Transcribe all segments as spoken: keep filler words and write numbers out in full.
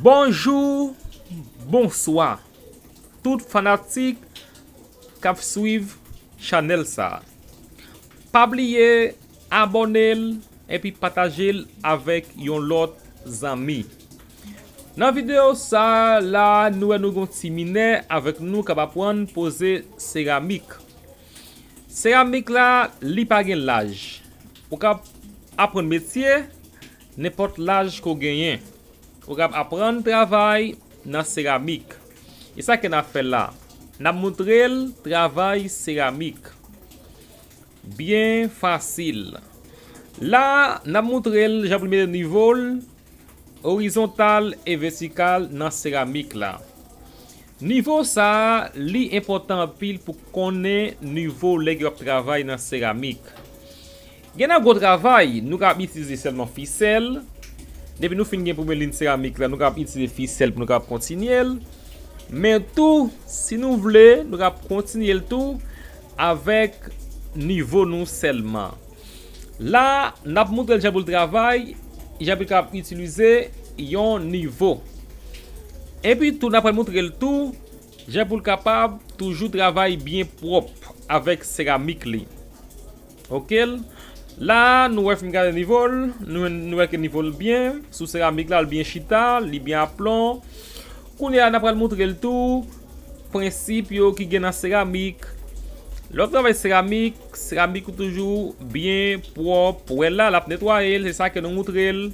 Bonjou, bonswa, tout fanatik k ap swiv chanèl sa. Pa bliye abòne l epi pataje l avèk yon lòt zanmi. Nan videyo sa la, nou wè nou gon ti minè avèk nou k ap aprann poze seramik. Seramik la, li pa gen laj. Ou ka aprann metye nenpòt laj ke w genyen. Ou ka aprann travay nan seramik. E sa ke n ap fè la? N ap montre l travay seramik. Byen fasil. La, n ap montre l jan pou l mete nivo l orizontal e vètikal nan seramik la. Nivo sa a, li enpòtan anpil pou konnen nivo lè w ap travay nan seramik. Gen nan gwo travay, nou ka ap itilize sèlman fisèl. Depi nou fin gen premye liy seramik la, nou ka ap itilize fisèl pou nou ka ap kontinye l. Men tou, si nou vle, nou ka ap kontinye l tou avèk nivo nou sèlman. La, n ap montre l jan pou l travay, jan pou l ka ap itilize yon nivo. Epi tou, n ap pral montre l tou jan pou l kapab toujou travay byen pwòp avèk seramik li. Oke? La, nou wè fin gade nivo l, nou, nou wè ke nivo l byen, sou seramik la, l byen chita, li byen aplon. Kounye a, n ap pral montre l tou prensip yo ki gen nan seramik. Lè w ap travay seramik, seramik ou toujou byen pwòp. Wè la, l ap netwaye l, se sa ke nou montre l.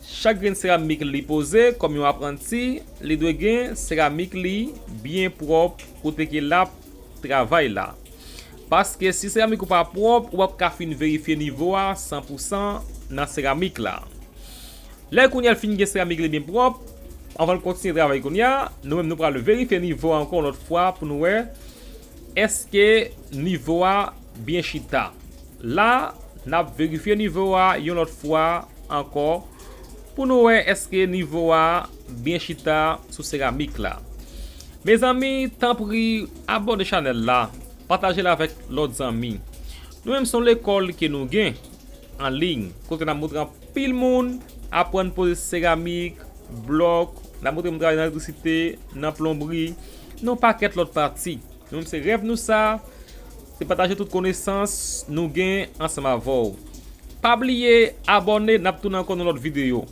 Chak grenn seramik li poze, kòm yon apranti, li dwe gen seramik li byen pwòp kote ke l ap travay la. Paske si seramik ou pa pwòp, ou p ap ka fin verifye nivo a san pou san nan seramik la. Lè kounye a l fin gen seramik li byen pwòp, anvan l kontinye travay kounye a, nou menm nou pral verifye nivo a ankò yon lòt fwa pou nou wè èske nivo a byen chita. La, n ap verifye nivo a yon lòt fwa ankò pou nou wè èske nivo a byen chita sou seramik la. Mezanmi, tanpri, abòne chanèl la, pataje l avèk lòt zanmi. Nou menm se yon lekòl ke nou gen an liy, kote n ap montre anpil moun aprann poze seramik, blòk, n ap montre moun travay nan elektrisite, nan plonbri, nan yon pakèt lòt pati. Nou menm se rèv nou sa, se pataje tout konesans nou gen ansanm avè w. Pa bliye abòne, n ap tounen ankò nan lòt videyo.